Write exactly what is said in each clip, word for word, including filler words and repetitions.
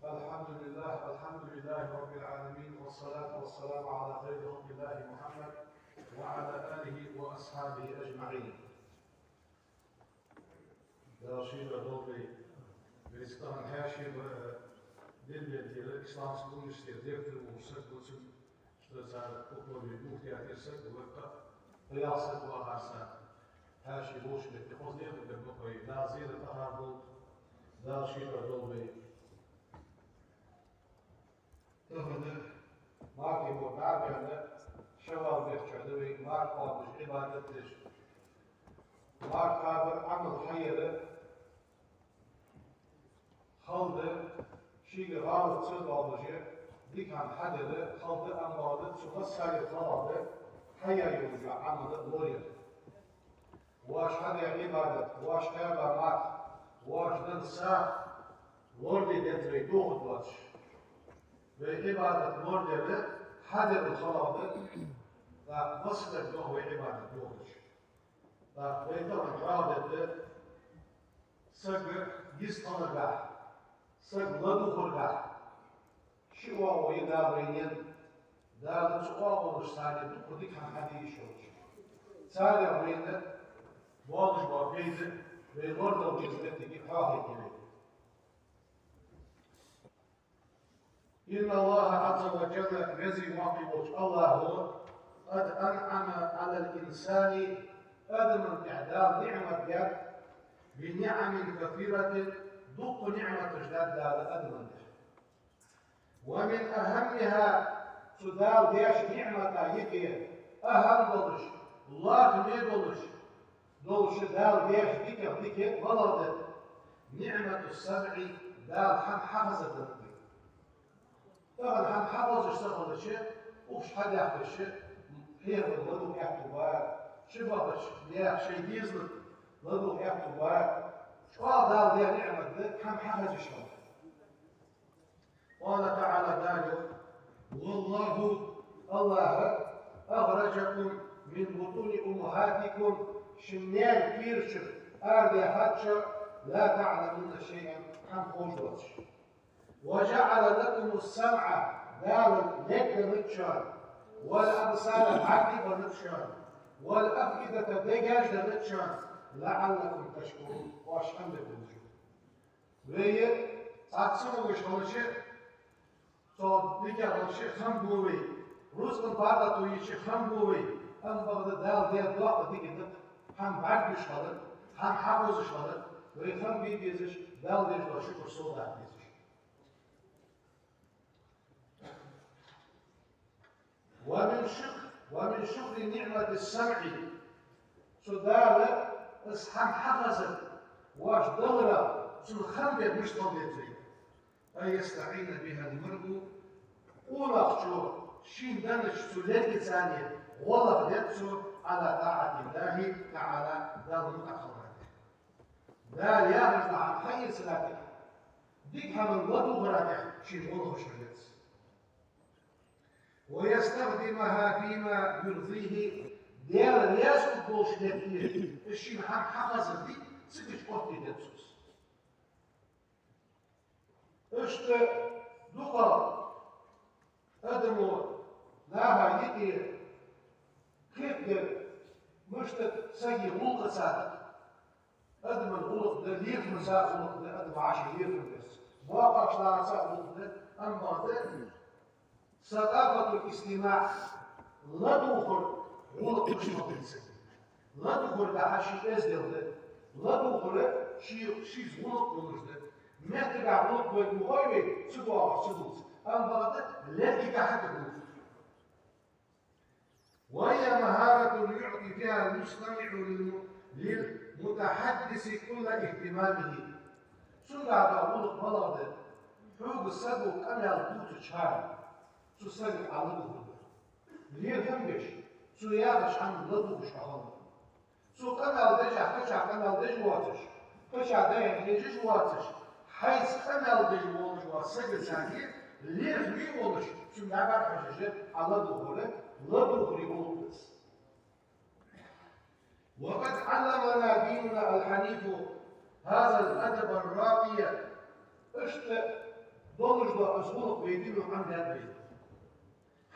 الحمد لله، الحمد لله رب العالمين، والصلاة والسلام على خير خلق الله محمد وعلى آله وأصحابه أجمعين. Дала шийла долда, вайца тахан хьаьший ба, Дербенте исламский университета ректор волча сага ва цун, что цар кукловый муфтият сага ва, кхы ялсаг вахарца хьаьший волча метте хоза лехаргда бакъой, Дала зерат тӀахаргболба, Дала шийла долда. Тахан мархий бутт дӀа а баьнна, шаввал бетта чу да вай, марха кхоабаш, Ӏибадат деш. Марха кхабар, Ӏамал хьаяр хала да, шийга гӀалат ца доалаш, дика хӀама хьадар хала да, амма да, цу массане а хала да, хьаяь йола Ӏамал лораяр. Воаш хьадаь Ӏибадат, воаш кхаьба марха, воаш даь сагӀа лораде деза вай дохаде доацаш. Вай Ӏибадат лорадар хьадар хала да, тӀаккха массадола дохаду вай Ӏибадат дохадеш. ТӀаккха вай тахан хьоахаду саг йистхиларгахьа, саг ладувгӀаргахьа. Ши оагӀув я Дала вайна енна, Дала цу оагӀонаш санна дукха дика хӀама хьаде йиш йолаш. Царех вайна болаш бола пайда, вай лорадала деза моттиг хьоахайта я вай. إن الله عز وجل, веза-воккха волча АллахӀа, قد أنعم على الإنسان, адамна тӀа Дала ниӀмат даьд, بنعم كثيرة, дукха ниӀматаш даьд Дала адамна тӀа. ومن أهمها, цу Дала даьча ниӀматех юкъе ахӀам долаш, лоархӀаме долаш, долаш Дала даьча дикех дика малагӀа да? نعمة السمع, Дала хӀама хьахазар да вайна. Тахан хӀама хьахозаш ца хилча, укхаза хьадаьхкача, хьехам ладувгӀа аьттув ба, ши бахача наьха шоай дезалга ладувгӀа аьттув ба, чӀоагӀа Дала даь ниӀмат да хӀама хьахазаш хилар. قال تعالى, Дала йоах: والله, АллахӀ, أخرجكم من بطون أمهاتكم, шун наьна кийрачура арадаьхад шо, لا تعلمون شيئا, хӀама ховш доацаш. وجعل لكم السمع, Дала лерг деннад шоана, والأبصار, бӀаргаш деннад шоана, والأفئدة, дегаш деннад шоана, لعلكم تشكرون, оаш хӀама дергдолаш. Вай цхьацца могаш хилча, цхьа дика хилча хам бу вай, рузкъан паргӀато йича хам бу вай, амма бакъда Дала даь доккха дика да, хӀама бӀаргагуш хилар, хӀама хьахозаш хилар, вай хам бе безаш, Далла деш дола шукар совдаккха безаш. ومن شكر، ومن شكر نعمة السمع. Цу Дала из хӀама хьахазар, воаш даларах, цун хам бе мишта хила деза вай? أن يستعين بها المرء, къонахчо шийна деннача цу лергаца гӀо лаха деза цо, على طاعة الله تعالى, Далла мутӀахьа хилара тӀа. Дала яхаш дола хӀама хьаэцара тӀа, дика хӀаман ладувгӀара тӀа шийна гӀо лохаш хила деза. ويستخدمها فيما يرضيه, Даьла раьза хургболча метте, из шийна хӀама хьахазар дий, цигача оттаде деза цо из. Иштта дукха адамо наха юкъе кхетадар мишта да, сага гӀулакхаца да. Адаман гӀулакх да, лерхӀамца гӀулакх да, адам вӀаши лерхӀам беш. БоккхагӀча наха гӀулакх да, амма бакъда ثقافة الاستماع, ладувгӀара гӀулакх мишта хила деза. ЛадувгӀар дахьа ший эздел да, ладувгӀар ший, шийца гӀулакх долаш да. Меттагахьа гӀулакх бойта ма хой вай, цу доагӀаш ца дувца. Амма бакъда лергагахьа да гӀулакх. وهي مهارة يعطي فيها المستمع للم-، للمتحدث كل اهتمامه. Цунгахьа дола гӀулакх малагӀа да? Хьога саго къамаьл дувцача хана, цу сага Ӏа ладувгӀаргда. ЛерхӀам беш, цо яхача хӀаман ладувгӀаш хьо хилар. Цо къамаьл деча, кхыча къамаьл деш воацаш, кхыча дайна хьежаш воацаш, хьайца къамаьл деш волаш вола сагаца лерхӀаме волаш, цунна дӀабӀарахьежаш Ӏа ладувгӀар, ладувгӀаре гӀулакх да из. وقد علمنا ديننا الحنيف هذا الأدب الراقي. Иштта долаш дола из гӀулакх вай дина Ӏомадаьд вай.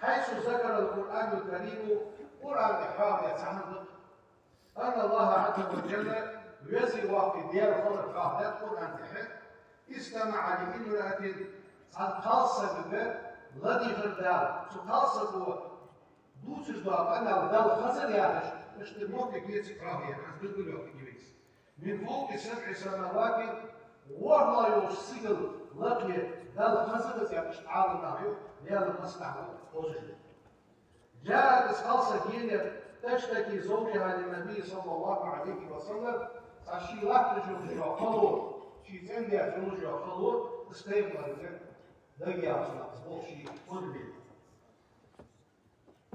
حيث ذكر القرآن الكريم, Къуръан тӀа хьоахадаьд цхьа хӀама да-кх, أن الله عز وجل, Веза-Воккха Даьла хилар хьоахадаьд Къуръан тӀа, استمع لامرأة, цхьан кхалсагага ладийгӀар Дала, цу кхалсаго дувцаш дола къамаьл Далла хазар яхаш, иштта моттиг я цу хьоахаяр, хӀанз билггал йоаккхаргья вай из. من فوق سبع سماوات, ворхӀлагӀа йолча сигала лакхе Далла хазар из яхаш Ӏаламнаха йоах, Даьла массанахьа хозаш да. جاءت, из кхалсаг енаяр, تشتكي زوجها للنبي صلى الله عليه وسلم, цхьа ший латташ йолаш йола хало, ший цӀендаь йолаш йола хало, из Пайхамарга дагаяьлча, из болх ший хургбе.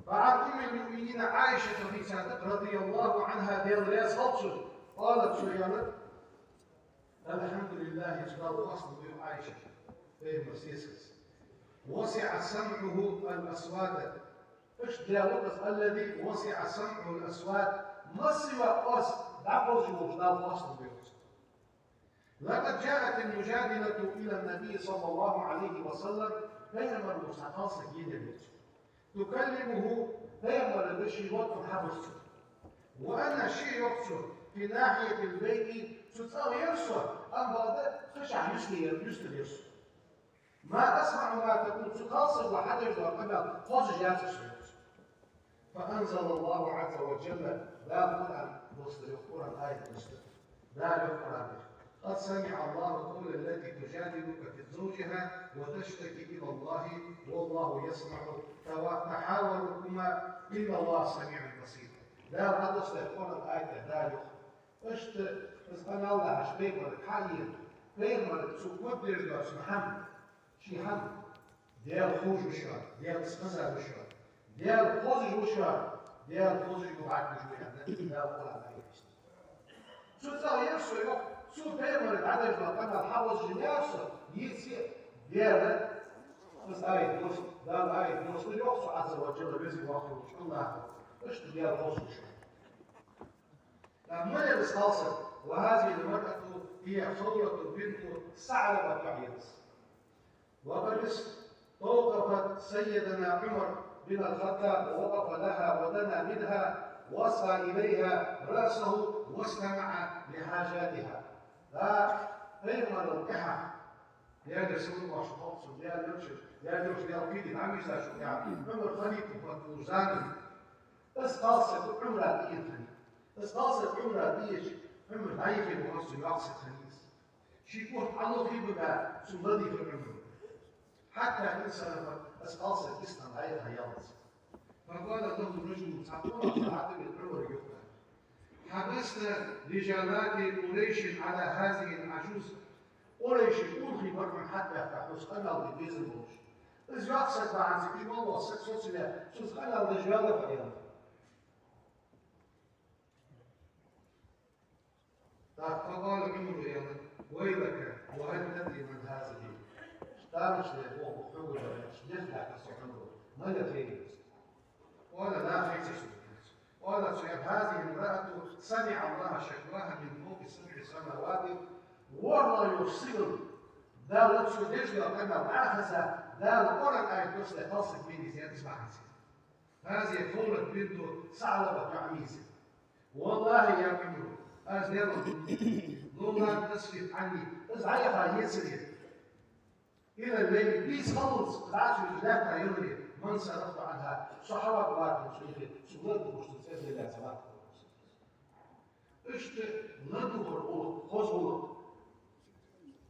فعن أم المؤمنين عائشة, хьадис да, رضي الله عنها, Даьла раьза хилва цунна, قالت, цо аьлар: الحمد لله, цу Далла хоастам бу, йоах Ӏайшата, Пайхамар сесаг ва из, وسع سمعه الأصوات. Иштта Даьла ва из, الذي وسع سمعه الأصوات, масса йола оаз дӀахозаш волча Далла хоастам бу, йоах цо. لقد جاءت المجادلة إلى النبي صلى الله عليه وسلم, Пайхамарга цхьа кхалсаг енаяр, йоах цо. تكلمه, Пайхамарга ший лоткъам хьабоалаш цо. وأنا, ше, йоах цо, في ناحية البيت, цу цӀагӀа яр со, амма бакъда хишта юстара яр, юстара яр со. ما أسمع ما تقول, цу кхалсаго хьадеш дола къамаьл хозаш яцар со, йоах цо. فأنزل الله عز وجل, Дала Къуръан доссадаьд, йоах, Къуръан аят доссадаьд. Дала йоах Къуръан тӀа: قد سمع الله قول التي تجادلك في زوجها وتشتكي إلى الله والله يسمع توا-، تحاوركما إن الله سميع بصير. Дала хьадоссадаьд Къуръан аят тӀа, Дала йоах. Иштта из къамаьл дахьаш Пайхамарга хьаена, Пайхамарга цо коддеш дола цун хӀама, ший хӀама, Даьла ховш ва шоана, Даьлаца хезар ва шоана, Даьла хозаш ва шоана, Даьла хозаш ва, бӀаргагуш ва аьнна, Дала Къуръан аят доссадаьд. Цу цӀагӀа яр со, йоах, цо Пайхамарга дӀадеш дола къамаьл хьахозаш яр со, йиц а Даьла, из аят доссадаьд, Дала аят доссадаьд, йоах цо, عز وجل, Веза-Воккха волча АллахӀа, иштта Даьла хозаш ва шоана. ТӀаккха мала я из кхалсаг? وهذه المرأة هي خولة بنت ثعلبة, йоах цо. وقد استوقفت سيدنا عمر بن الخطاب ووقف لها ودنا منها وأصغى إليها رأسه واستمع لحاجاتها. Да, Пайхамарал тӀехьа, Даьлера салам-моаршал хилда цунна, Даьла Элчан, Даьла Элчан, Даьла кхеле дӀавийрзача, Ӏумар халифа хиннача заман, из кхалсаг Ӏумара дӀаена хиннай. Из кхалсаг Ӏумара дӀаеча, Ӏумар дӀаяхе, йоах цо, йоккха саг хиннай из. Ший курт Ӏолохе бага, цунна ладийгӀар Ӏумара. حتى انصرفت, из кхалсаг иштта дӀаяхаяллалца. فقال له رجل, цхьа къонах дӀавена Ӏумарга, йоах: حبست رجالات قريش على هذه العجوز. Къурайший унахий бар хьона хьатӀабаьхка, хьона из къамаьл де безам болаш. Из йоккха саг бахьанца, уж моллагӀа саг соцаваь, цунца къамаьл деш ваьлар хьо, аьнна. ТӀаккха فقال عمر, аьннад: ويلك، وهل تدري من هذه؟ Тамаш ле, боху, хьога дар, лех лаьхка со хьона, мала я хьона из? قال: لا، хайцар сона. قال, цо аьлар: هذه امرأة سمع الله شكواها من فوق سبع سماوات. ВорхӀлагӀа йолча сигала Дала цо деш дола къамаьл дӀахеза, Дала Къуръан аят доссадаь кхалсаг венна из, из бахьанца. هذه خولة بنت ثعلبة, йоах цо. والله يا عمر, аз Даьлага дув буъ, لو لم تصرف عني, из Ӏайха ецаре, إلى الليل, бийса хиллалца, из Ӏа ца вуьтуш лаьтта яларе, ما انصرفت عنها, со хьаваргвац хьона цу Ӏайхе, цунга ладувгӀаш, цунна цӀердала ца варгвац. Иштта ладувгӀар гӀулакх, хоза гӀулакх.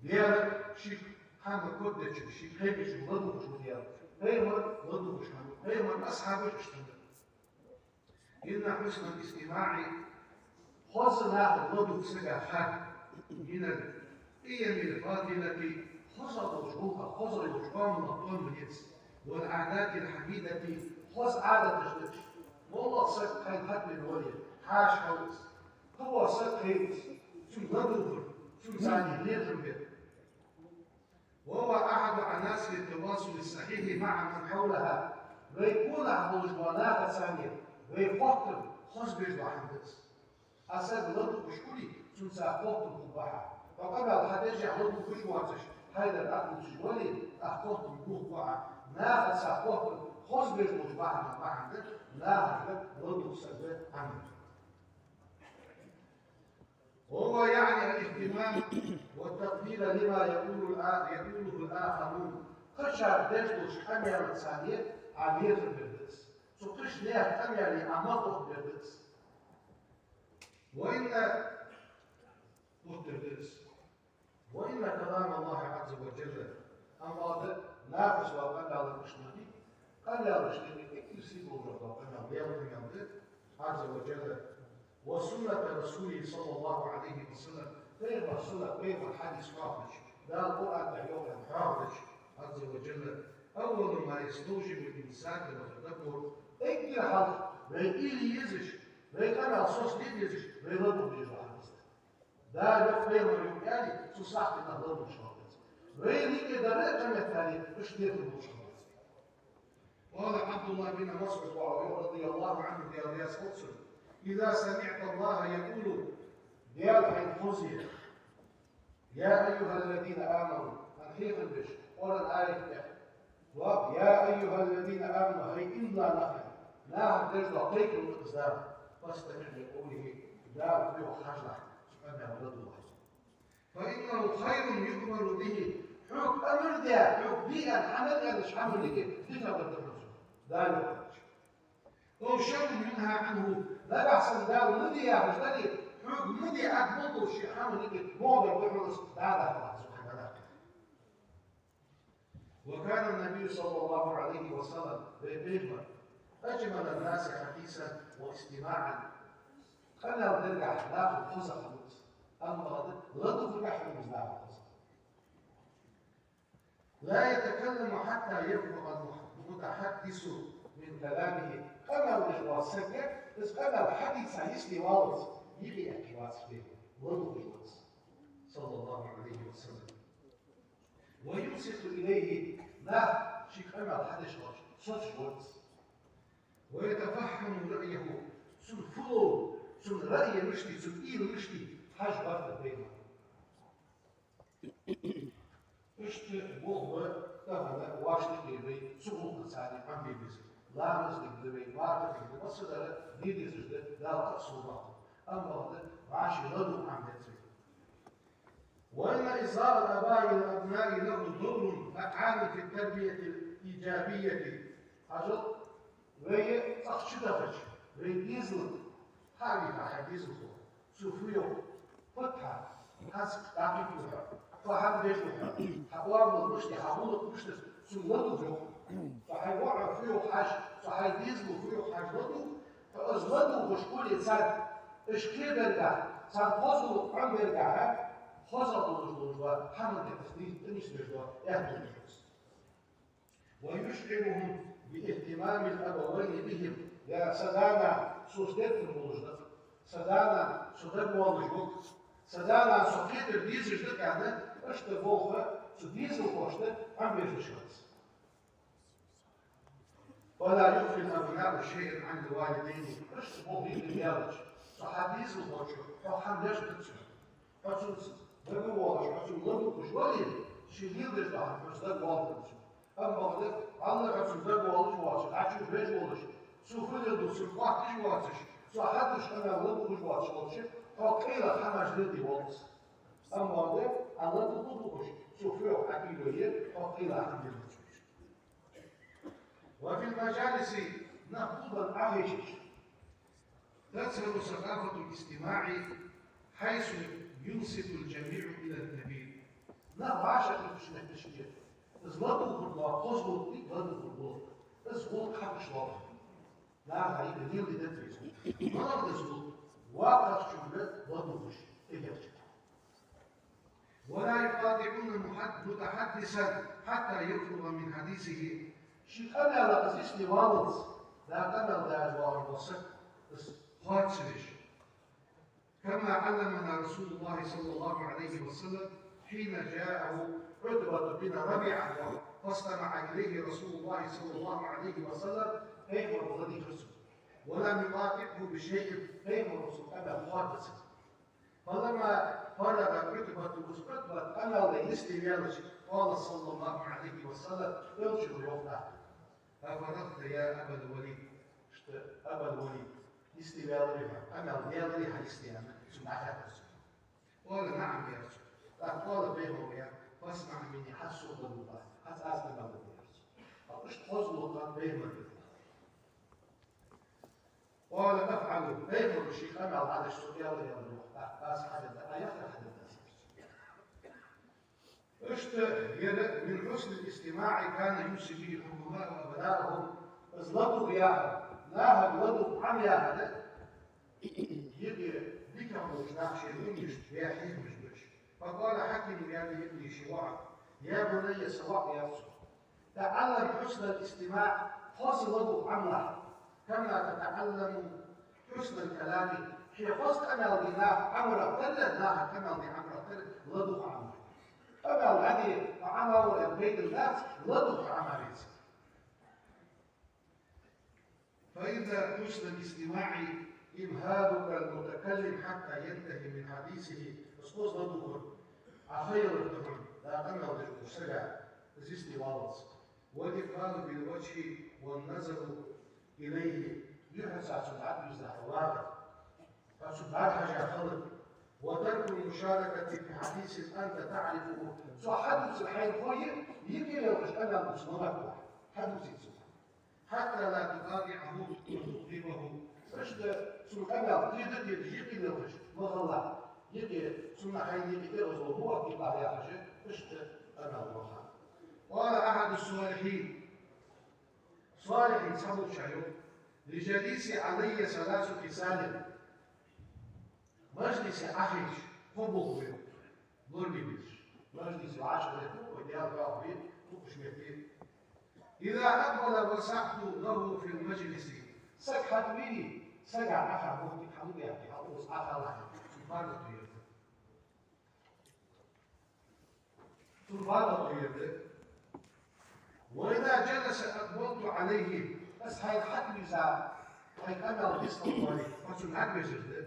Даьла шийга хӀама коддечунга, шийга хайбечунга ладувгӀаш ва Даьла. Пайхамар ладувгӀаш хиннав, Пайхамара асхьабаш иштта хиннар. إن حسن الاستماع, хоза наха ладувгӀа сага хар, من القيم الفاضلة, хоза долча гӀулакхех, хоза йолча къаман тӀом ба из, والعادات الحميدة, хоза Ӏадаташ да уж. МоллагӀа саг кхайна хатта вале, хьаьша хилац, кхывола саг кхевц, цунга ладувгӀар, цунца лерхӀам бар. وهو أحد عناصر التواصل الصحيح مع من حولها. Вай къонахча болча нахаца вай хоттам хоза беш дола хӀама да из. Ӏа саг ладувгӀаш хуле, цунца хоттам хургба хьа. Хьо къамаьл хьадеш ладувгӀаш воацаш, хьайдар дӀадувцаш вале, тӀаккха хоттам хургба хьа. Наха цхьа хоттам хозбеш болча бахьанах бахьан да, нахага ладувгӀа саг Ӏамал. وهو يعني الاهتمام والتقدير لما يقول الآ-، يقوله الآخرون. Кхычар деш долча къамаьлаца Ӏа лерхӀам бергда из. Цу кхыча наьха къамаьле Ӏа мах отта бергда из. وإن, оттаргда из. وإن كلام الله عز وجل. Амма да наха сога къамаьл деш нахи, къамаьл деш нахи, эггара сий болаш дола къамаьл, Даьла къамаьл да, عز وجل. وسنة رسوله صلى الله عليه وسلم. Пайхамара суннат, пайхамара хьадис хьоахадеш, Дала Къуръан тӀа йоах аьнна хьоахадеш, عز وجل. أول ما يستوجب الإمساك والتدبر. Эггара хьалха вай уйла е езаш, вай къамаьл соцаде дезаш, вай ладувгӀа дезаш дола хӀама да из. Дала йоах, пайхамара йоах аьле, цу сахьте нах ладувгӀаш хилац. Вайна юкъе дар а къамаьл дале, уж дехар болаш хилац. قال عبد الله بن مسعود, йоах, رضي الله عنه, Даьла раьза хилва цунна: إذا سمعت الله يقول, Даьла хьайна хоза е, يا أيها الذين آمنوا, хьона хьехам беш, Къуръан аят тӀа, ва, يا أيها الذين آمنوا, хӀай иман дилла нах, нахага деш дола кхайкам да из, فاستمع لقوله, Дала фу йоах хьажалахь, цу къамаьла ладувгӀалахь. فإنه خير يؤمر به. Хьога амар даь, хьога де аьнна хӀама аьннача хӀаман юкъе дикагӀдар да хьона цо. Дала йоах. أو شر ينهى عنه. Нагахьа санна Дала ма де яхаш дале, хьога ма де аьнна болаш долча хӀаман юкъе вогӀаргдар да хьона из, Дала йоах, субхьанаху. وكان النبي صلى الله عليه وسلم, вай пайхамар, أجمل الناس حديثا واستماعا. Къамаьл даргахьа нахал хозагӀа хиннав из, амма ладувгӀаргахьа хиннав из нахал хозагӀа. لا يتكلم حتى يفرغ المح-، المتحدث من كلامه. Къамаьл деш вола саг, из къамаьл хьадийца йисте валлалца, юхе аьккхе вац из, ладувгӀаш ва из, صلى الله عليه وسلم. وينصت إليه, нах ший къамаьл хьадеш хилча соцаш ва из. ويتفهم رأيه, цун фу лов, цун раъй мишта я, цун уйла мишта я, хьажа гӀертар пайхамар. Иштта болх ба тахан вай юкъе вай цу гӀулакхаца Ӏомабе безар. Ламаз дергда вай, марха дергда, массадар де дезаш да, Дала къа а совбаккха. Амма бакъда вӀаши ладувгӀа Ӏомабе безар. وإن إصغاء الآباء للأبناء له دور فعال في التربية الإيجابية. Хьажал, вай цӀагӀа чудахача, вай дезалга, хьа а вийха хьай дезалхо, цо фу йоах, фу да хьа, хьа саг дӀакхийттав хьо, хьо хӀама деш ва хьо, хьа оамал мишта я, хьа гӀулакх мишта я, цунна ладувгӀа йоах. Цо хьай воӀо фу йоах хьажа, цо хьай дезало фу йоах хьажа ладувгӀа, хьо из ладувгӀаш хуле царга, уж кхебергахьа, царна хоза гӀулакх Ӏомабергахьа, хозагӀа долаш долаш дола хӀаман тӀа нийсбеш дола аьттув да из. ويشعرهم باهتمام الأبوين بهم. Я са да-нана соца деттар болаш да-кх. Са да-нана со дагавоалаш ва-кх. Са да-нана со кхетар дезаш да-кх аьнна, иштта болх цу дезалхошта Ӏомабеш да из. ولا يخفي الأبناء شيئا عن الوالدين. Иштта болх дийна даьлча, цу хьа дезалхочо хьох хӀама леладац цо. Хьо цунца дагавоалаш, хьо цунна ладувгӀаш вале, ше леладеш дола хӀама хьоца дагавоалаш ва цунна. Амма бакъда, валлахӀи, хьо цунна дагавоалаш воацаш, дӀачувеш волаш, цо фу леладу цунна отташ воацаш, цо хьадеш хӀаман ладувгӀаш воацаш волча, хьо къайлагӀа хӀамаш леладе воалл из. Амма бакъда, Ӏа ладувгӀа дувгӀаш, цо фу йоах Ӏа уйла е, хьо къайлагӀа хӀама леладе воалл из. وفي المجالس, нах гулбенна Ӏохайшача, تظهر ثقافة الاستماع حيث ينصت الجميع إلى الكبير. Нах вӀашагӀкхетача метташка из ладувгӀар дола хоза гӀулакх да, ладувгӀар гӀулакх. Из гӀулакх хьакхаш лоархӀ. Наха юкъе леладе деза вай из. МалагӀа да из гӀулакх? Воккхачунга ладувгӀаш, эггара чӀоагӀа. ولا يقاطعون محد-، متحدثا حتى يفرغ من حديثه. Ший къамаьлах из йисте валлалца, дӀа къамаьл деш воагӀаш вола саг из хоаца ца веш. كما علمنا رسول الله صلى الله عليه وسلم حين جاءه عتبة بن ربيعة فاستمع إليه رسول الله صلى الله عليه وسلم. Пайхамара ладийгӀар цунга. ولم يواطئه بشيء, пайхамара цун къамаьл хоадац. فلما فرغ عتبة, из Ӏутба къамаьл даь йисте ваьлча, قال صلى الله عليه وسلم, элчано йоах: أفرغت يا أبا الوليد؟ Иштта, Абал-Валид, йисте ваьларий хьо, къамаьл даьларий хьа йисте, аьнна, цунга дӀахаьттар цо. قال: نعم, аьлар цо. ТӀаккха قال, пайхамара аьлар: فاسمع مني, хӀанз сога ладувгӀа, хӀанз аз къамаьл дергда, аьлар цо. Иштта хоза лоархӀ пайхамара. قال: أفعل, пайхамара ший къамаьл дӀадеш, цо аьлар, аьлар йоах, тӀаккха аз хьадергда, Ӏа яхар хьадергда аз, аьлар цо. Иштта ер من حسن الاستماع كان يوصي به الحكماء أبناءهم. Из ладувгӀа яхар, нахага ладувгӀа Ӏомаяхар, юкъе дикагӀа болча наха шоай къамаьлашта вай хьехамаш беш. فقال حكيم, аьлар юкъе ший воӀа: يا بني, са воӀ, аьлар цо, تعلم حسن الاستماع, хоза ладувгӀа Ӏомалахь, كما تتعلم حسن الكلام, хье хоза къамаьл де наха Ӏомарах тара, наха къамаьл де Ӏомарах тара ладувгӀа Ӏомалахь. Къамаьл дӀаде, Ӏомавар аьнна пайда дац, ладувгӀа Ӏомаве. فإن حسن الاستماع إمهالك المتكلم حتى ينتهي من حديثه. Из хоза ладувгӀар Ӏа хайра да хьона, дӀа къамаьл деш волча сага, из йисте валлалца. والإقبال بالوجه والنظر إليه, юхьанца цунга дӀадийрза хьо вагӀар, цунга бӀарахьежа хилар. وترك المشاركة في حديث أنت تعرفه. Цо хьадувцар хьайна хой, юкъе лелхаш къамаьл дувца ма гӀерта хьо, хьадувцийта цунга. حتى لا تقاطعه وتغضبه. Иштта цун къамаьл тӀехьа тӀехьа юкъе лелхаш ма хилалахь, юкъе цунна хьайна юкъе тӀехьа зо ма гӀерта, юкъе яхаш, иштта къамаьл ма хьа. قال أحد الصالحين. Салихьий цхьаболча йоах: للجليس علي ثلاث خصال. Мажлисе Ӏахайча кхо болх ба, йоах, лорабе безаш. Мажлисе вӀашагӀле тукхой, Даьла хьоахаве тукхача метте. إذا أقبل وسعت له في المجلس. Саг хьатӀавийрий, сага Ӏаха мохк хьалугахье, хьалугӀаз Ӏахалахье, цунна паргӀато ер да. Цунна паргӀато ер да. وإذا جلس أقبلت عليه. Аз хьайна хьатӀавийрза, хьай къамаьл дицлуш вале, хьо цунна дӀавежар да.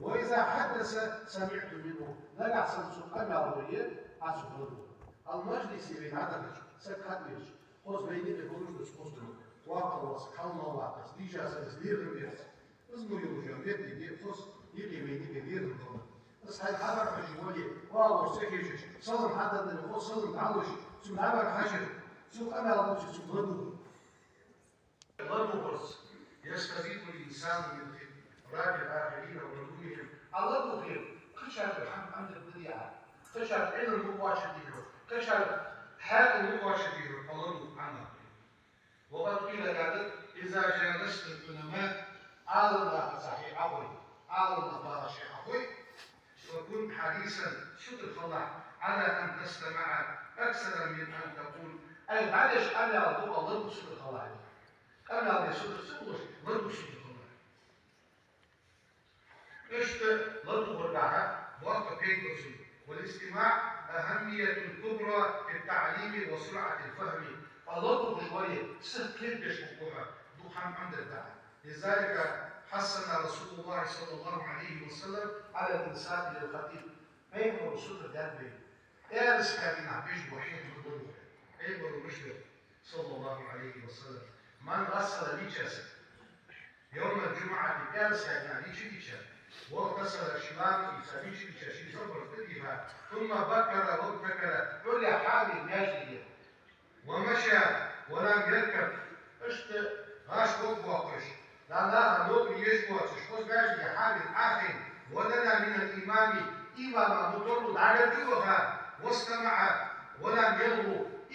وإذا حدث سمعت منه. Нагахьа санна цо къамаьл дой, аз цунга ладувгӀ. Хьал мажлисе вай дӀадахача, саг хьатӀавеча, хоза вайна юкъе болаш да цо хоза долга. ВоккхагӀа вола саг хьалмагӀа ваккхац, дийша саг из лерхӀам беш. Из мо йолча моттиге хоза юкъе вайна юкъе лерхӀам хилар. Из хьайна хьабӀарахьежа вале, оагӀорахьа ца хьежаш, салам хьаденна дале, хоза салам дӀалуш, цунга хьабӀарахьежар, цо къамаьл дувце, цунга ладувгӀар. ЛадувгӀарца يستفيد الإنسان من خبرات الآخرين وعلومهم. Ӏа ладувгӀе, кхычаргара хӀама Ӏомадаргда Ӏа, кхычарга Ӏилма ма кхоачашде хьо, кхычарга хьаькъал ма кхоачашде хьо, Ӏа ладувгӀа Ӏомаве. وقد قيل, аьлар, إذا جالست العلماء, Ӏаламнаха цхьана хьо Ӏохой, Ӏаламнах багӀаш хьо Ӏохой, فكن حريصا, сутара хилалахь, على أن تستمع أكثر من أن تقول. Ӏайха дӀадеш къамаьл дукха ладувгӀа сутара хилалахь. Къамаьл де сутара ца хулаш, ладувгӀа сутара хилалахь. Иштта ладувгӀаргахьа боккха пайда ба цун. والاستماع أهمية كبرى في التعليم وسرعة الفهم. Ӏа ладувгӀаш вале, сиха кхетадеш хургва хьо, дукха хӀама Ӏомадаргда Ӏа. لذلك حثنا رسول الله صلى الله عليه وسلم على الإنصات للخطيب. Пайхамара сутара даьд вайна, аьлча сага динахь беш бола хӀама ладувгӀа. Пайхамара мишта йоах, صلى الله عليه وسلم: من غسل, лийча саг, يوم الجمعة, пӀаьраска дийнахьа лийча, лийча, واغتسل, ший лам ийца, лийча, лийча, ший зӀамагӀа тӀадийха, ثم بكر وابتكر, Ӏуйре хьавена маьждиге, ومشى ولم يركب, иштта гӀаш воккха боаккхаш, дӀа наха новкъа еш воацаш, хоза маьждиге хьавена Ӏохайна, ودنا من الإمام, имама мутӀахьа дӀагаргаваха, واستمع ولم يلغ,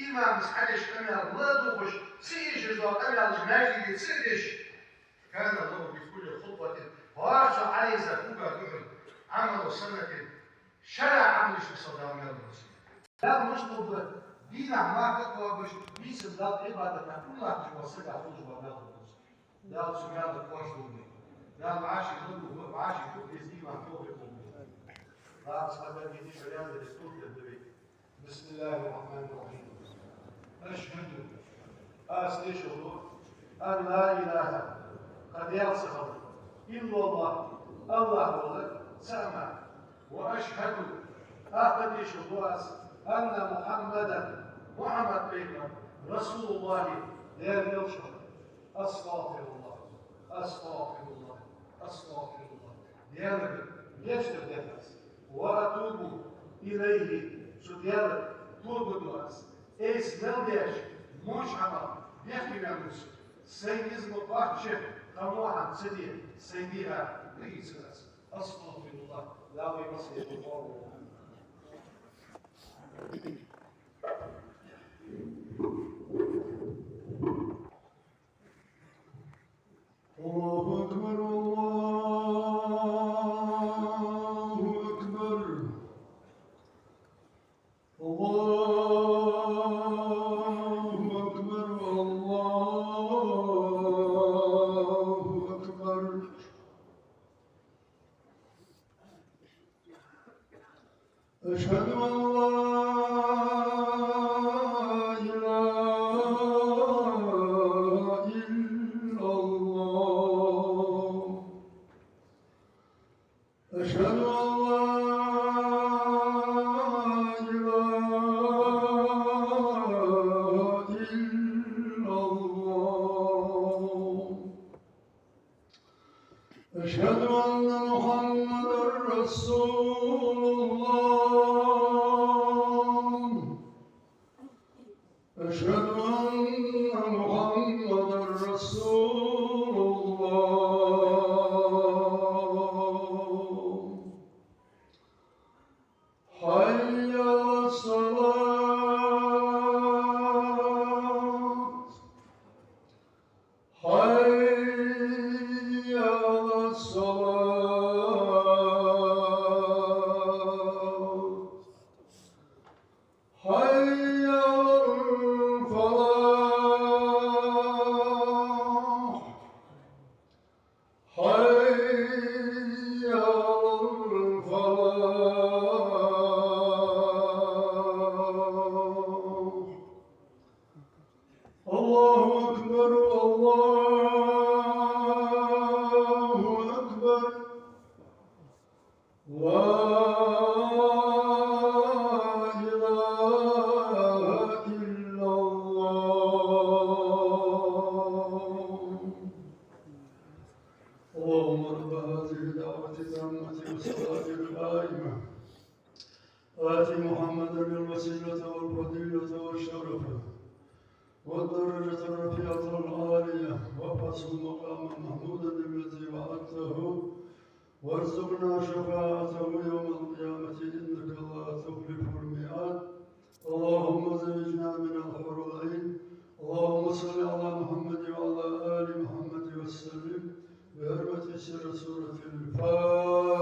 имамас хьадеш къамаьл ладувгӀаш, ца эшаш дола къамаьлаш маьждиге ца деш, كان له بكل خطوة, хӀара цо Ӏорайрза кога духьал, عمل سنة, шера Ӏамал еш мисал Дала мел лу. Дала мишта хургда, дийнахьа марха кхоабаш, бийсан Далла Ӏибадат деш, уллув латташ вола саг хулаш ва мел хургда. Дала цу маьлах кхоачаш долда вай. Дала вӀаший хургда, вӀаший хургда, из иман тохе хургда. Дала цхьа дагадеш ваьнна дерриг тохе хургда вай. بسم الله الرحمن الرحيم. أشهد, аз тешал ду, أن لا إله, Даьла ца хилар. إلا الله, АллахӀ вола цаӀ мара. وأشهد, тӀаккха дийшал ду аз, أن محمدا, Мухьаммад пайхамар, رسول الله, Даьла элча хилар. أستغفر الله، أستغفر الله، أستغفر الله. Даьлага гешт дар дех аз. وأتوب إليه, цу Даьлага тоба ду аз. Айса мел деш, моча хӀамах бехке ваьннав со. Сай низ ма кхоачча, хӀама ца де, сай дегӀа ма ийца аз. أستغفر الله. Дала вай массане гӀо долда. الله أكبر، الله أكبر، الله أكبر، الله أكبر. أشهد أن لا إله إلا الله. أشهد أن لا إله إلا الله. أشهد أن محمدا رسول الله. أشهد أن محمدا رسول الله. حي على الصلاة. حي على الصلاة. حي على الفلاح. حي على الفلاح. الله أكبر، الله أكبر. لا إله إلا الله. اللهم رب هذه الدعوة التامة والصلاة القائمة، آت محمدا الوسيلة والفضيلة والشرف والدرجة الرفيعة العالية، وابعثه مقاما محمودا الذي وعدته، وارزقنا شفاعته يوم القيامة، إنك لا تخلف الميعاد. اللهم زوجنا من الحور العين. اللهم صل على محمد وعلى آل محمد وسلم، بحرمة سر سورة الفاتحة.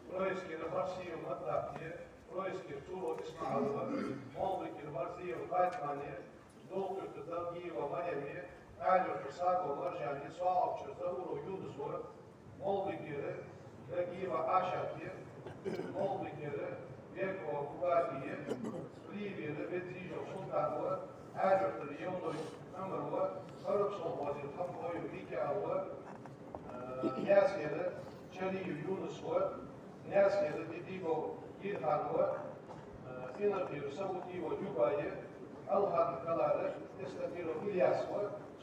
Проискера Марсиев Маднахе, Проискера Цуров Исмаила, Молбикера Марзиева Фатьмане, Долкъюртара Далгиева Марьяме, Аьлюртара Сагова Маржане, СоагӀапчара Зауров Юнуса, Молбикера Дагиева Ӏашате, Молбикера Бекова Бугатие, Плиевера Ведзижев Султане, Аьлюртара Евлой Ӏумаре, Харабсолхозера Хамхоев Микаиле, э, Наьсарера Чариев Юнусе, Наьсарера Дидибов Гирхане, э, Инаркъера Саудиева Дюбае, Алхана-Калара Эстемиров Ильясе,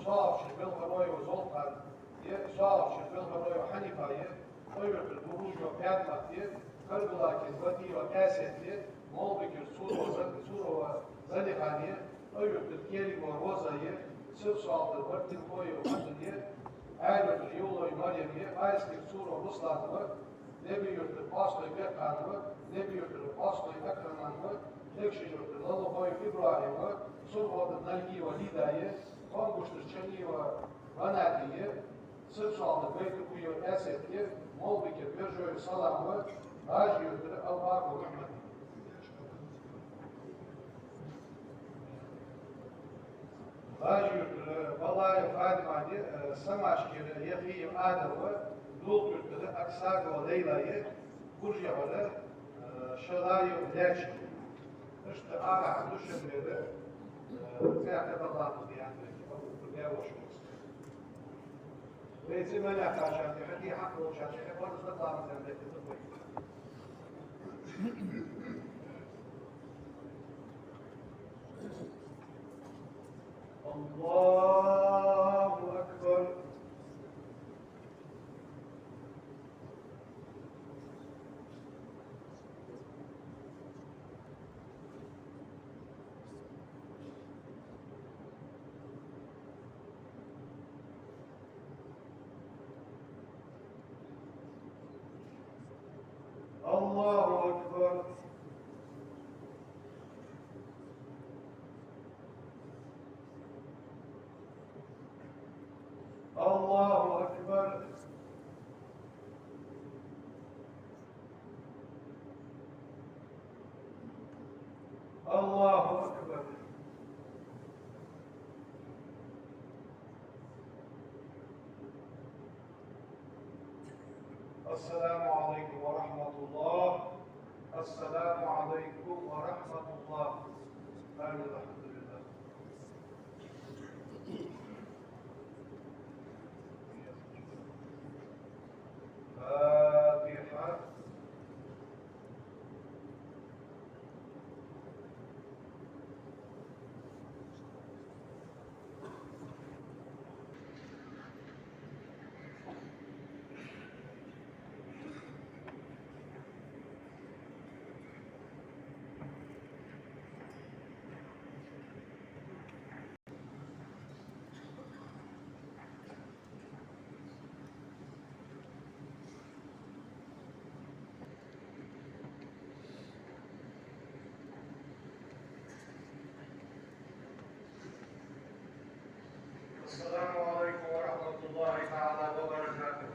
СоагӀапчара Белхароева Золтане, СоагӀапчара Белхароева Хьанифе, Къоюртара Буружева Пятмате, Карабулакера Батиева Къаьсете, Молбикера Цурова Зал-, Цурова Залихане, Къоюртара Керимова Розае, СаьрсоагӀдара Бартинхоева Хьасане, Аьлюртара Евлой Марьяме, Къаьсатера Цуров Руслане, Небиюртара Пастой Бекхане, Небиюртара Пастой Акрамане, Дегашиюртара Лалахоев ИбрахӀиме, СурхотӀара Налгиева Лидае, Хонгуштара Чаниева Ванате, СаьрсоагӀдара Байтукуева Эсете, Молбикера Бержоева Саламе, ГӀажиюртара Албаков Мухьмаде. ГӀажиюртара Балаев Фатимайи, э, Самашкера Яхиев Адама, Дулх-Юртара Аксакова Лейла, Гуржехьара, э, Шалаев Леча. Иштта арахьа Душанбера, э, цӀаькха дакъа ламаз де аьнна, Абу-Бакр Бявош. Вай цӀи мел яьккхачарна тӀехьа, тӀехьа болчарна тӀехьа, фарз дакъа ламаз де аьнна, тӀехьа. الله أكبر. الله أكبر. الله أكبر. الله أكبر. السلام عليكم ورحمة الله. السلام عليكم ورحمة الله. آمين. الحمد لله. فاتحة. السلام عليكم ورحمة الله تعالى وبركاته.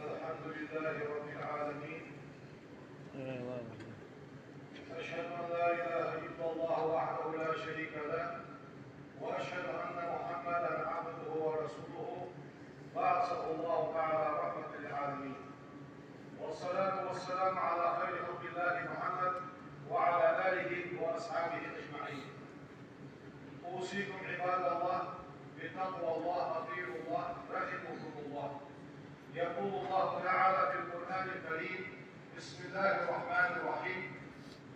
الحمد لله رب العالمين. أشهد أن لا إله إلا الله وحده لا شريك له، وأشهد أن محمدا عبده ورسوله، بعثه الله تعالى رحمة للعالمين. والصلاة والسلام على خير خلق الله محمد وعلى آله وأصحابه أجمعين. أوصيكم عباد الله بتقوى الله، أطيعوا الله، رحمكم الله. يقول الله تعالى في القرآن الكريم: بسم الله الرحمن الرحيم.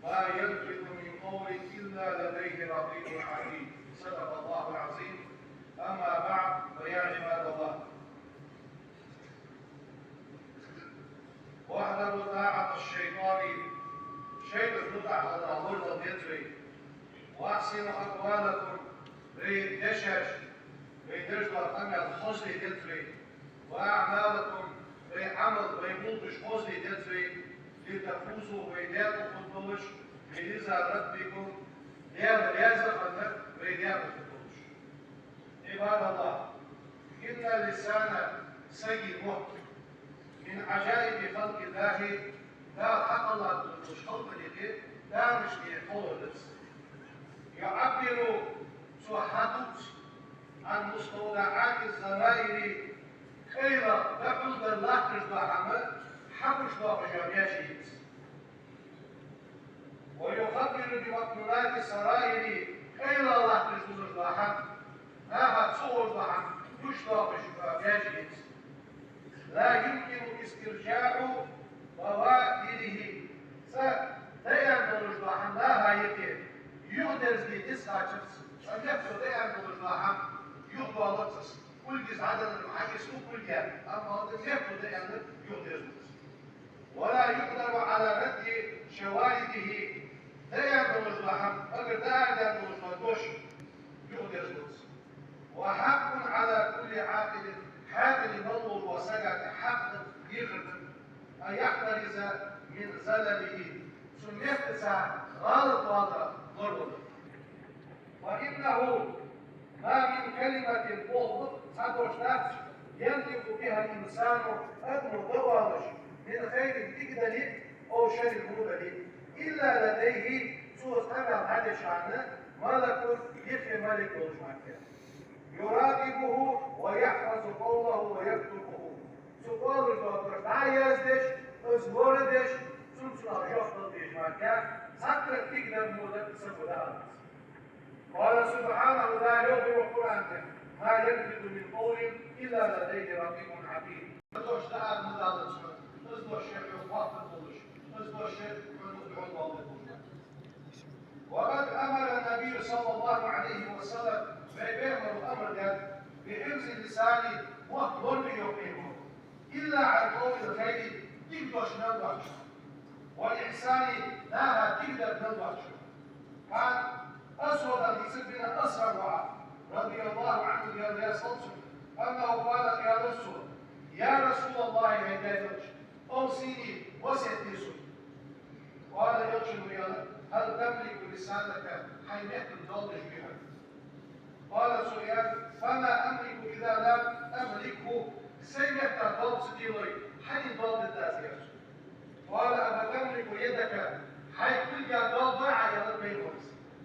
ما يلفظ من قول إلا لديه رقيب عتيد. صدق الله العظيم. أما بعد، فيا عباد الله، واحذروا طاعة الشيطان. ШайтӀа мутӀахьа хила лорадала деза вай. وأحسنوا أقوالكم. Вай дешаш, вай деш дола къамаьл хозле деза вай. وأعمالكم. Вай Ӏамал, вай болх хозле деза вай. لتفوزوا. Вай даькъала хургдолаш, برضا ربكم. Даьла раьза хинна вай даькъала хургдолаш. عباد الله، إن اللسان, сага мотт, من عجائب خلق الله, Дала хьакхелла долча халкъа юкъе, тамашийна кхоллам да из. يعبر, цо хьадувц, عن مستودعات الضمائر, къайлагӀа, дӀахьулдар латташ дола хӀама хьагучадоаккхаш йола маьже я из. ويخبر بمكنونات السرائر, къайлагӀа латташ долаш дола хӀама, наха ца ховш дола хӀама гучадоаккхаш йола маьже я из. لا يمكن استرجاع بوادره, цкъа дӀааьнна долаш дола хӀама наха юкъе юхадерзаде деза хьачарца, цкъа мехка дӀааьнна долаш дола хӀама юхадоалац из. Кулгаш дӀаденнад, хьакъисту кулг, амма хӀанз мехка дӀааьннар юхадерзац. ولا يقدر على رد شواردها, дӀааьнна долаш дола хӀама, эггара дӀаарадаьнна долаш дола дош юхадерзац. وحق على كل عاقل, хьаькъал мел волча сага тӀа хьакъ да, дехар да, أن يحترز من زلله, цу меттаца гӀалат валара лоравалар. وإنه ما من كلمة, боху цхьа дош дац, ينطق بها الإنسان, адамо дӀаоалаш, من خير, дика дале а, أو شر, во дале а, إلا لديه, цо из къамаьл дӀадеш хана, ملك, юхе малик волаш мара. يراقبه ويحفظ قوله ويكتبه. Цо оалаш дола дош дӀа а яздеш, из лорадеш, цунна цунах жоп дала дезаш мара, цхьаккха дика дар, во дар са гу дац. قال سبحانه, Дала йоах вай Къуръан тӀа: ما يلفظ من قول إلا لديه رقيب عتيد. Дош дӀа а ма далац хьона, из дош шоай хьоахадеш долаш, из дош шоай хьона духьал долаш. وقد أمر النبي صلى الله عليه وسلم, вай Пайхамара амар даьд, بحفظ اللسان, мотт лорабе йоах Пайхамара, إلا عن قول الخير, дика дош мел доацаш, والإحسان, наха дика дар мел доацаш. عن أسود, из бина Асвад ва, رضي الله عنه, Даьла раьза хилва цунна, أنه قال, аьлар цо: يا رسول الله, хӀай Даьла элча, أوصني, васкет де сога. قال, элчано аьлар: هل تملك لسانك, хьай меттан доал деш вий хьо? قال, цо аьлар: فما أملك إذا لم أملكه, сай меттан доал ца делой, хьанна доал дергда аз, аьлар цо. قال: أفتملك يدك, хьай кулгах доал дой Ӏа, аьлар Пайхамара.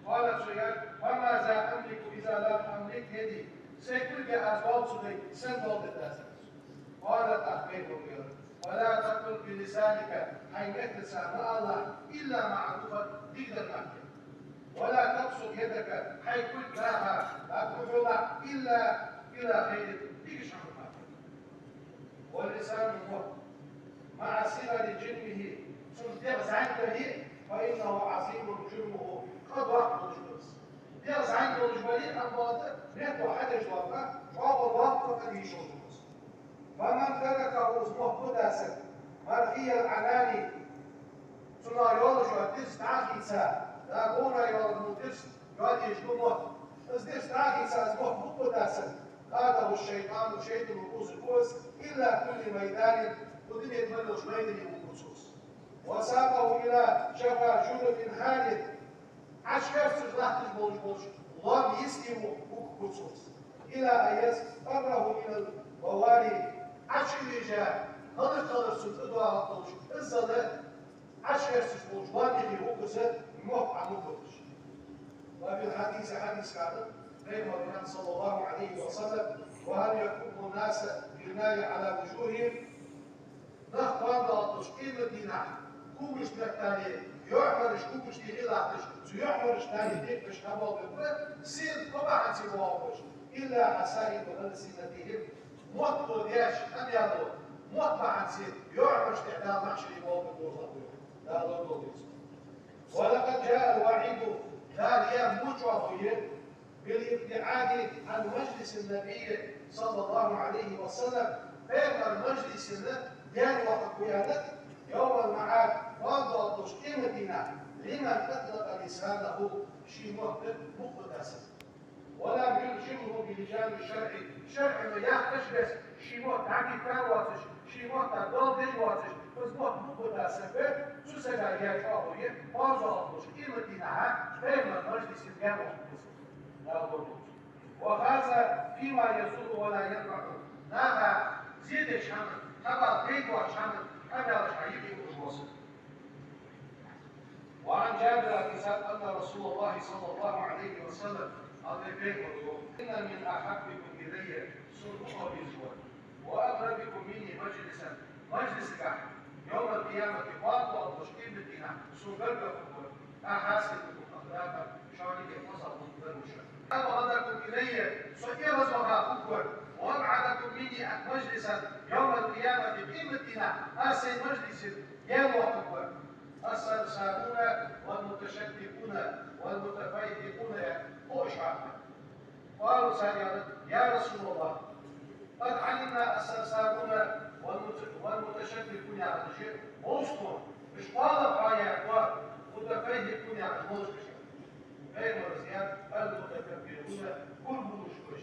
قال, цо аьлар: فماذا أملك إذا لم أملك يدي, сай кулгах аз доал ца дой, сенна доал дергда аз, аьлар цо. قال, тӀаккха Пайхамара аьлар: ولا تقل بلسانك, хьай меттаца ма алалахь, إلا معروفا, дикадар мара. ولا تبسط يدك, хьай кулг наха дӀа ма хьулахь, إلا إلى خير, дикача хӀаман мара. واللسان, мотт, مع صغر جرمه, цун дегӀ зӀамига дале а, فإنه عظيم جرمه, къа доккха долаш да из. ДегӀ зӀамига долаш бале а, амма бакъда метто хьадеш дола къа чӀоагӀа доккха къа деш долаш да из. فمن تركه, из мотт битача сага, مرخي العنان, цунах йолаш йола дирст дӀа а хийца, дӀа гӀора йола дирст йоалаеш ба мотт, из дирст дӀа а хийца, из мотт мукъа битача сага, قاده الشيطان, шайтӀано кхувсаргва из, إلى كل ميدان, укх дунен тӀа мел йолча майдане вугаргва цо из. وساقه إلى شفا جرف هالك, Ӏочухерсташ латташ болаш болча лоам йисте вугаргва цо из. إلى أن يضطره إلى البواري, Ӏочувижа, хӀалакхилар цунна тӀадоагӀаргдолаш, иззал Ӏочухерсташ болча лоам юхе вугаргва из, мотт Ӏо ма биташ. وفي الحديث, хьадисага да, Пайхамара аьннад, صلى الله عليه وسلم: وهل يكب الناس في النار على وجوههم, нах кхоана доагӀаш къематдийнахьа кугаш меттел, йоӀмараш кугаш тӀехьа латташ, цу йоӀмарашта тӀехьа кхоана болх бергба, сел кхо бахьанца болх беш, إلا حصائد ألسنتهم, мотто деш къамаьл, мотт бахьанца йоӀмарашта тӀехьа Дала махьшаре болх бергболаш хиларгба, Дала лорадолда вай из. ولقد جاء الوعيد, Дала яь во чӀоагӀо я, بالابتعاد عن مجلس النبي صلى الله عليه وسلم, Пайхамара мажлисах даьнна вахаргва аьнна, يوم المعاد, кхоана доагӀаш къематдийнахьа, لمن أطلق لسانه, ший мотт мукъа битача сага. ولم يلجمه بلجام الشرع, шарӀо яхача беса ший мотт дӀабитта воацаш, ший мотта доал деш воацаш, из мотт мукъа битача сага, цу сага яь чӀоагӀо я, кхоана доагӀаш къематдийнахьа Пайхамара мажлисах даьнна вахаргва из. وهذا فيما يضر ولا ينفع, наха зе деш хӀама, хьабала пайда боаца хӀама, къамаьлаш хьа йиъ юкъе боссаш. وعن جابر بن سعد أن رسول الله صلى الله عليه وسلم, аьннад Пайхамара: إن من أحبكم إلي, сона бокъо безаш вар, وأقربكم مني مجلسا, мажлисагахьа, يوم القيامة, кхоана доагӀаш къематдийнахьа сона гаргара хургвар, أحاسنكم أخلاقا, шоана юкъе хозагӀа хургвар. أبغضكم إلي, со эгӀазваха хургвар, وأبعدكم مني مجلسا يوم القيامة, къематдийнахьа аз сай мажлисах даьнна вахаргвар. الثرثارون والمتشدقون والمتفيهقون, яхаш. قالوا, цар аьлар: يا رسول الله, قد علمنا الثرثارون والمت-, والمتشدقون, яхаш, вовзаш да, уж кхоалагӀа хьо яхар, متفيهقون яхаш малаш ба уж. Пайхамара аьннад: المتكبرون, кура болаш ба уж.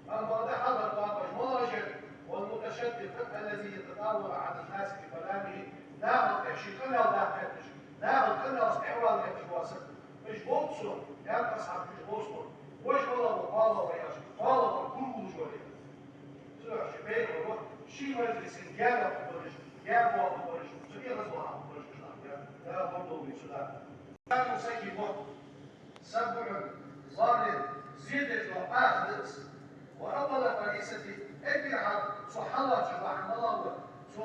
Амма бакъда хьалхара бакъаш малаш ба уж, والمتشدقون, الشديد الذي يتطاول على الناس بكلامه, наха тӀа ший къамаьл даккха гӀерташ, наха къамаьлца тӀехвала гӀерташ вола саг. Уж болча, яхад асхьабаша, уж болча, вож вала ва, кхоалагӀа ва яхаш, кхоалагӀа гулгулаш вале. Цудухьа ший пайхамар ва, ший мажлисе гаьна хургболаш, гаьна боагӀаргболаш, цу эгӀазвахаргболаш, Дала лорадолда вай цу наха. الإنسان سيء سبع ضار, зе деш дола ах да из. وأول فريسة, эггара хьалха цо хьалоацаш дола хӀама малагӀа да, цо,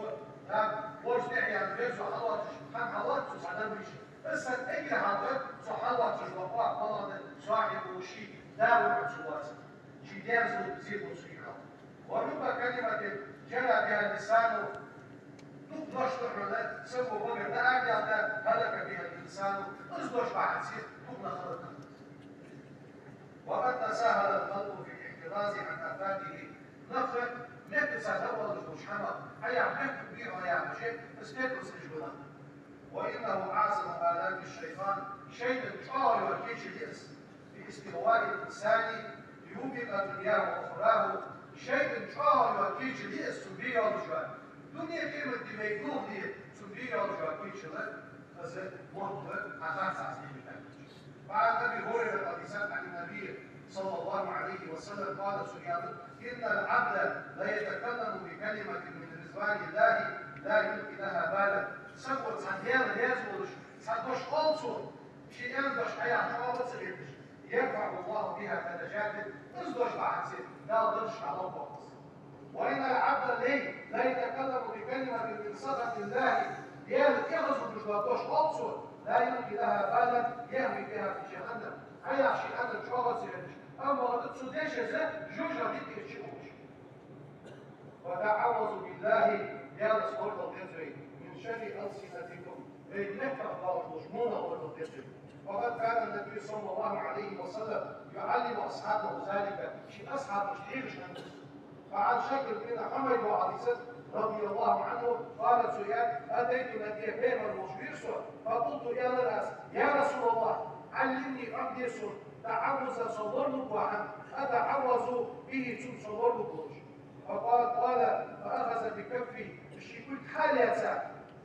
да, вож тӀехьа яьнна верзо хьалоацаш хӀама хьалоац цо цхьа дар вийша. Из санна эггара хьалха цо хьалоацаш дола ах малагӀа да, صاحبه, ший да вар цо лоаца. Ший даьра зе, зе лоацаш хьал. ورب كلمة جرى بها لسانه, дукха дош да хьона саго багара дӀаадаьлча, هلك بها الإنسان, из дош бахьанца дукха нах хӀалакхиннаб. وقد تساهل الخلق في الاحتراز عن آفاته, нах меттаца дӀаоалаш долча хӀамах, хьаяхь меттаца бий хьо яхаш, из теркалца хьежа ба нах. وإنه أعظم آلام الشيطان, шайтӀан чӀоагӀа йола кийча я из, باستغواء الإنسان ليوبق دنياه وأخراه, шайтӀан чӀоагӀа йола кийча я из, цун бе йоалаш йола, дуне, къематди вай гулдалар, цун бе йоалаш йола кийча я из, мотт ба, хьа харцахьа из дийна. فعن أبي هريرة, хьадис да, عن النبي صلى الله عليه وسلم قال, цо аьннад: إن العبد ليتكلم بكلمة من رضوان الله لا يلقي لها بالا. Саго цхьа Даьла раьза волаш цхьа дош оал цо, ший аьнна дош хьаяхь чӀоагӀа ца хеташ, يرفع الله بها درجات, из дош бахьанца Дала даржаш хьалхабоаккх из. وإن العبد لي-, ليتكلم بكلمة من سخط الله, Даьла эгӀазвугаш дола дош оал цо, لا يلقي لها بالا يهوي بها في جهنم, хьаяхь ший аьннар чӀоагӀа ца хеташ, амма вахар цу дешаца жожагӀатен тӀа чу ухаш. وتعوذ بالله, Даьлаца лорадала деза вай, من شر ألسنتكم, вай мехках долаш долча вонах лорадала деза вай. وقد كان النبي صلى الله عليه وسلم يعلم أصحابه ذلك, ший асхьабашта хьехаш хиннад из. فعن شقيق بن حميد, хьадис да, رضي الله عنه قال, цо аьннад: أتيت النبي, пайхамар волча вера со, فقلت, аьлар аз: يا رسول الله, علمني, Ӏомаде сона, تعوذا, со лоралургвола хӀама, أتعوذ به, цунца со лоралургволаш. فقال, قال: فأخذ بكفي, ший кулг хьалаьца,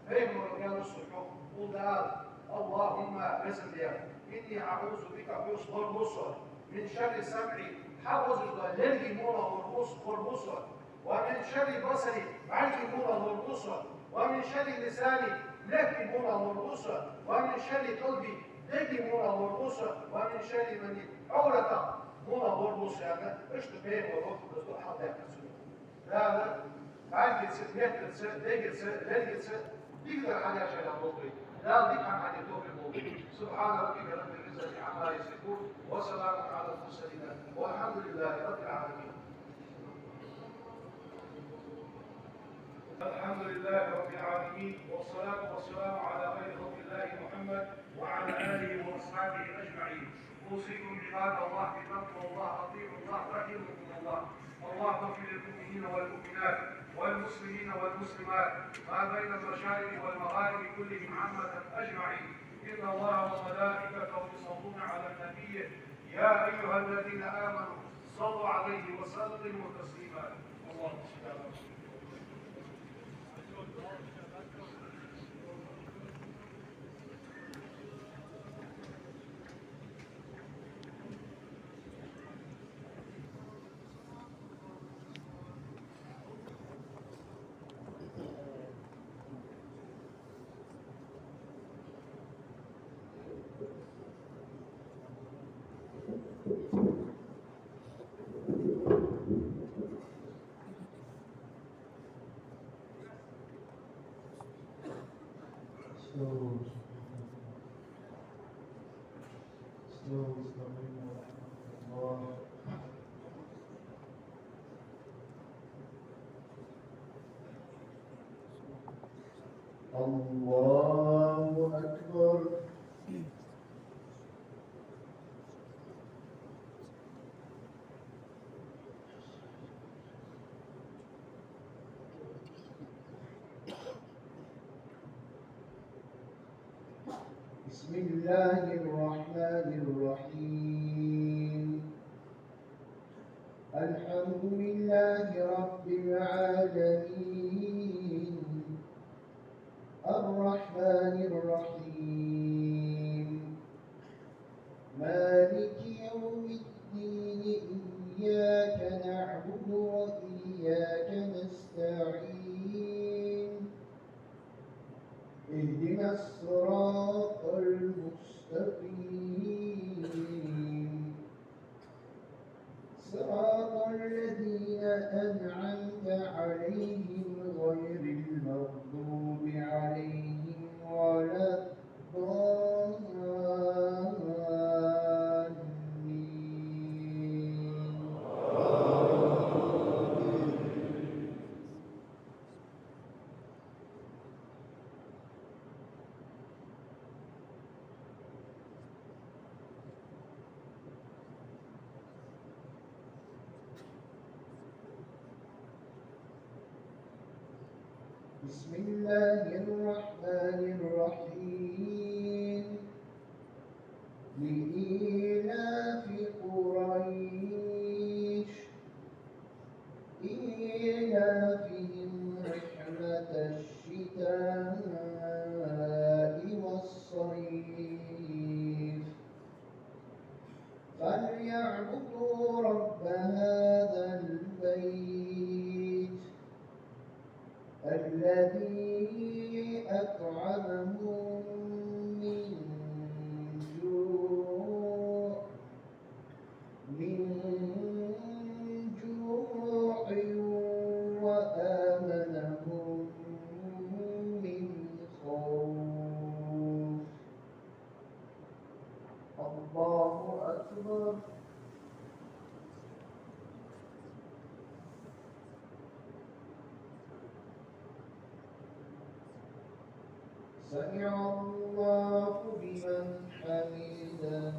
пайхамара аьлар цунга: قل, ала: اللهم, везан Даьла, إني أعوذ بك, хьоца лоралу со, من شر سمعي, хьахозаш дола лерга вонах лоралу со, лоралу со, ومن شر بصري, бӀарга вонах лоралу со, ومن شر لساني, мехка вонах лоралу со, ومن شر قلبي, дега вонах лоралу со, ومن شر مني, Ӏовратах вонах лоралу со, аьнна, иштта пайхамара из дуӀа хьалдаьккхад цунна. Дала бӀаргаца, мехкаца, дегаца, лергаца дикадар хьадаьчарех долда вай. Дала дика хӀама хьаде товфикъ лолда вай. سبحان ربك رب العزة عما يصفون وسلام على المرسلين والحمد لله رب العالمين. الحمد لله رب العالمين، والصلاة والسلام على خير خلق الله محمد وعلى آله وأصحابه أجمعين. أوصيكم عباد الله بتقوى الله، أطيعوا الله رحمكم الله. اللهم اغفر للمؤمنين والمؤمنات والمسلمين والمسلمات ما بين المشارق والمغارب كلهم عامة أجمعين. إن الله وملائكته يصلون على النبي، يا أيها الذين آمنوا صلوا عليه وسلموا تسليما. اللهم صل على محمد. الله أكبر. بسم الله الرحمن الرحيم. الحمد الحمد لله رب العالمين. الرحمن الرحيم. مالك يوم الدين. إياك نعبد وإياك نستعين. اهدنا الصراط المستقيم. صراط الذين أنعمت عليهم غير المغضوب عليهم ولا الضالين. بسم الله الرحمن الرحيم. لإيلاف قريش. إيلافهم رحلة الشتاء والصيف. فليعبدوا رب هذا البيت الذي أطعمهم من جوع، من جوع وآمنهم من خوف. الله أكبر. سمع الله لمن حمده.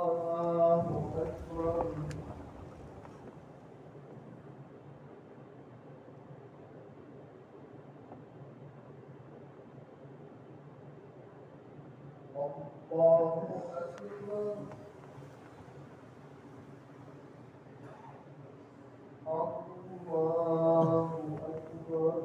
الله أكبر. الله أكبر. الله أكبر.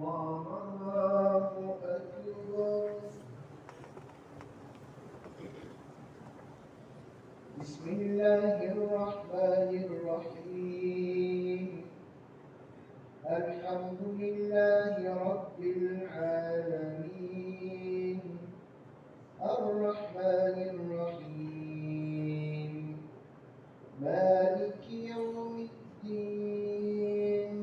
الله أكبر. بسم الله الرحمن الرحيم. الحمد لله رب العالمين. الرحمن الرحيم. مالك يوم الدين.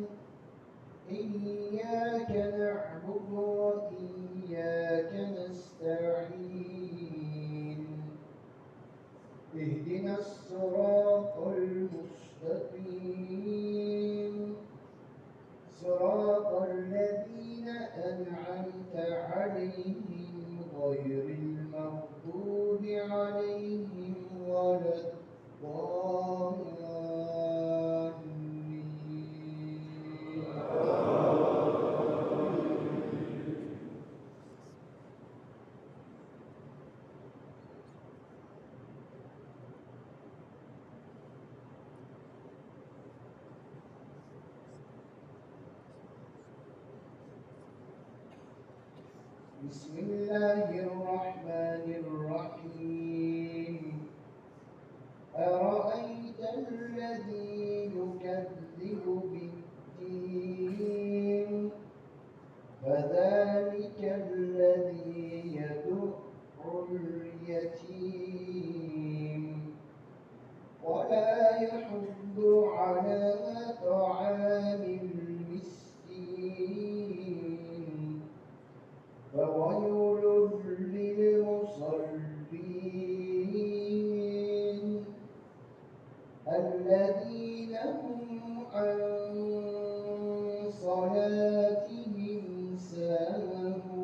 إياك نعبد وإياك نستعين. اهدنا الصراط المستقيم. صراط الذين أنعمت عليهم غير المغضوب عليهم ولا الضالين. بسم الله الرحمن الرحيم. أرأيت الذي يكذب بالدين. فذلك الذي يدع اليتيم ولا يحض على طعام المسكين. فويل للمصلين. الذين هم عن صلاتهم ساهون.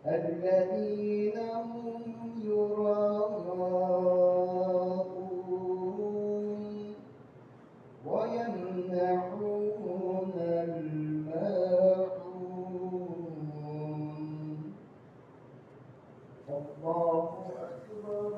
الذين هم يراءون. الله أكبر.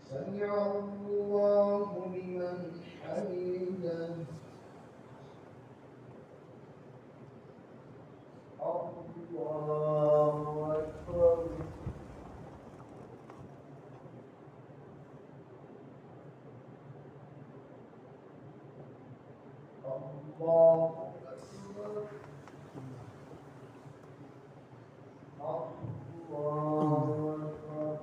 سمع الله لمن حمده. الله أكبر. الله أكبر. الله أكبر. الله أكبر.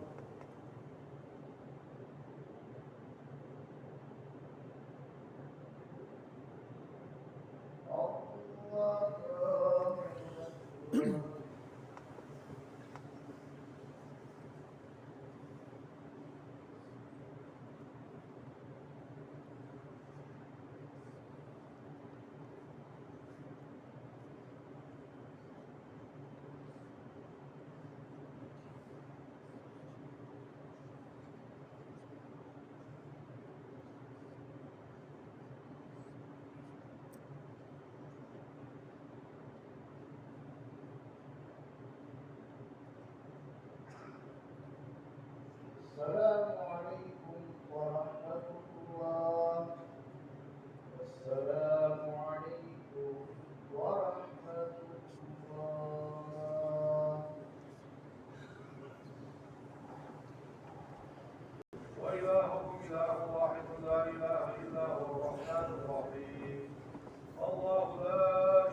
السلام عليكم ورحمة الله. السلام عليكم ورحمة الله. وإلهكم إله واحد لا إله إلا هو الرحمن الرحيم. الله لا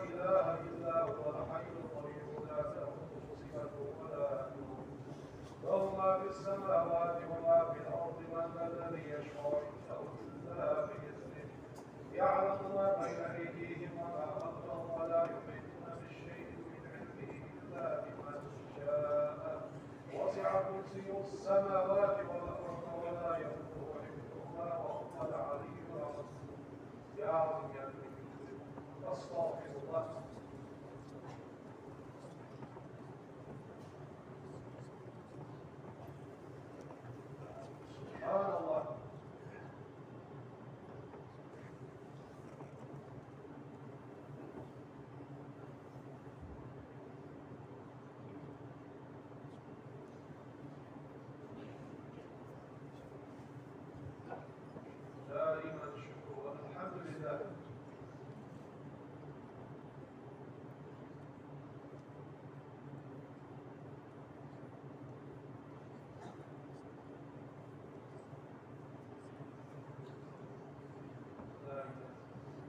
إله إلا هو الحي القيوم لا تأخذه سنة ولا نوم له ما في السماوات وما في الأرض من ذا الذي يشفع عنده إلا بإذنه يعلم ما بين أيديهم وما خلفهم ولا يحيطون بشيء من علمه إلا بما شاء وسع كرسيه السماوات والأرض ولا يئوده حفظهما وهو العلي العظيم. يا رب يا رب. أستغفر الله. سبحان الله. دائما الشكر والحمد لله.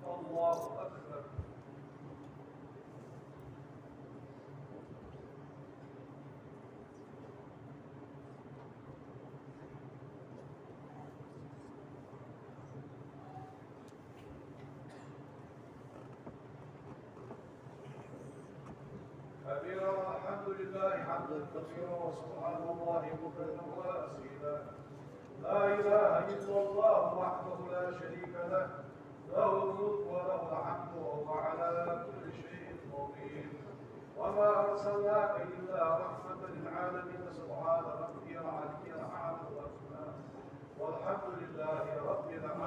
الله أكبر. كبيرا، والحمد لله حمدا كثيرا، وسبحان الله بكرة وأصيلا. لا إله إلا الله وحده لا شريك له، له الملك وله الحمد وهو على كل شيء قدير. وما أرسلناك إلا رحمة للعالمين. سبحان ربي العلي الأعلى وأكبر. والحمد لله رب العالمين.